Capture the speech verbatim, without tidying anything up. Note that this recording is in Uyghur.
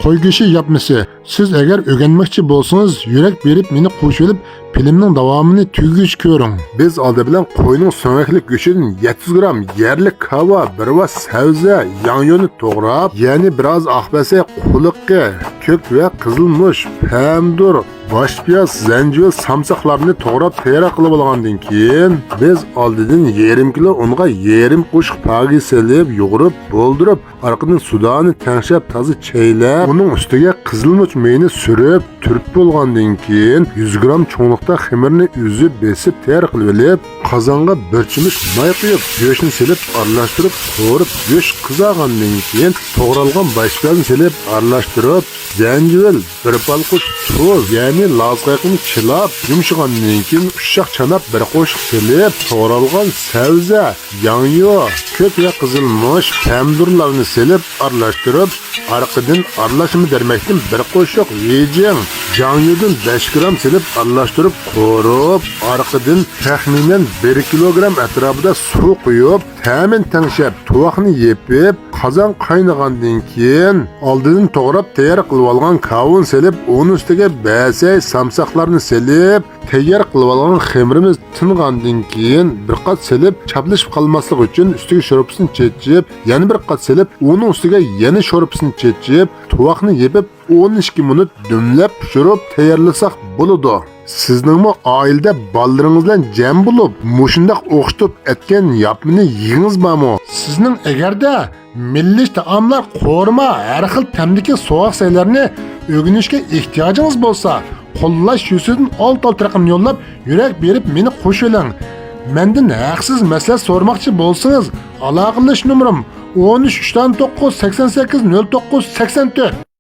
قوي گۆشى ياپمىسى. سىز ئەگەر ئۆگەنمەكچى بولسىڭىز، يۈرەك بېرىپ مېنى قوشۇۋېلىپ، فىلىمنىڭ داۋامىنى تۈگىگىچە كۆرۈڭ. بىز ئالدى بىلەن قوينىڭ سۆڭەكلىك گۆشىدىن يەتتە يۈز گرام يەرلىك كاۋا، بىر ۋاز سەۋزە، ياڭيۇنى توغراپ، يەنى بىراز ئاق بەسەي قۇلىقى، كۆك ۋە قىزىل مۇچ، پەمىدۇر، باش پىياز، زەنجىۋىل، سامساقلارنى توغراپ تەييار قىلىپ ئالغاندىن كېيىن، بىز ئالدىدىن يېرىم كىلو ئۇنغا يېرىم قوشۇق پاگى سېلىپ، يۇغۇرۇپ، بولدۇرۇپ، ئارقىدىن سۇدانى تەڭشەپ، تازا چەيلەپ، ئۇنىڭ ئۈستىگە قىزىلمۇچ مېيىنى سۈرۈپ، تۈرۈپ بولغاندىن كېيىن، يۈز گرام چوڭلۇقتا خېمىرنى ئۈزۈپ، بېسىپ تەييار قىلىۋېلىپ، قازانغا بىر چۆمۈچ ماي قۇيۇپ، گۆشنى سېلىپ، ئارىلاشتۇرۇپ، قورۇپ، گۆش قىزارغاندىن كېيىن، توغرالغان باش پىيازنى سېلىپ، ئارىلاشتۇرۇپ، زەنجىۋىل، بىر پالقۇش تۇز، يەنى لازقېقىنى چىلاپ، يۇمشىغاندىن كېيىن، ئۇششاق چاناپ، بىر قوشۇق سېلىپ، توغرالغان سەۋزە، ياڭيۇ، كۆك ۋە قىزىل مۇچ، پەمىدۇرلارنى سېلىپ ئارىلاشتۇرۇپ، ئارقىدىن ئارىلاشما دەرمەكتىن بىر قوشۇق ۋېجىڭ، ياڭيۇدىن بەش گرام سېلىپ ئارىلاشتۇرۇپ قورۇپ، ئارقىدىن تەخمىنەن بىر كىلوگرام ئەتراپىدا سۇ قۇيۇپ، تەمىنى تەڭشەپ، تۇۋاقنى يېپىپ، قازان قاينىغاندىن كېيىن، ئالدىدىن توغراپ تەييار قىلىۋالغان كاۋىنى سېلىپ، ئۇنىڭ ئۈستىگە بەسەي سامساقلارنى سېلىپ، تەييار قىلىۋالغان خېمىرىمىز تىنغاندىن كېيىن، بىر قات سېلىپ، چاپلىشىپ قالماسلىقى ئۈچۈن ئۈستىگە شورپىسىنى چېچىپ، يەنە بىر قات سېلىپ، ئۇنىڭ ئۈستىگە يەنە شورپىسىنى چېچىپ، تۇۋاقنى يېپىپ، ئون ئىككى مىنۇت دۈملەپ پىشۇرۇپ تەييارلىساق بولىدۇ. سىزنىڭمۇ ئائىلىدە بالىلىرىڭىز بىلەن جەم بولۇپ، مۇشۇنداق ئوخشىتىپ ئەتكەن ياپمىنى يېگىڭىز بارمۇ؟ سىزنىڭ ئەگەردە مىللىي تائاملار، قورۇما، ھەر خىل تەمدىكى سوغۇق سەيلەرنى ئۆگىنىشكە ئېھتىياجىڭىز بولسا، قوللاش يۈزىسىدىن ئالتە ئالتە رەقەمنى يوللاپ، يۈرەك بېرىپ مېنى قوشۇۋېلىڭ. مەندىن ھەقسىز مەسلىھەت سورىماقچى بولسىڭىز، ئالاقىلىشىش نومۇرۇم: ئون ئۈچ، ئۈچ تۆت، سەكسەن سەككىز، نۆل توققۇز، سەكسەن تۆت.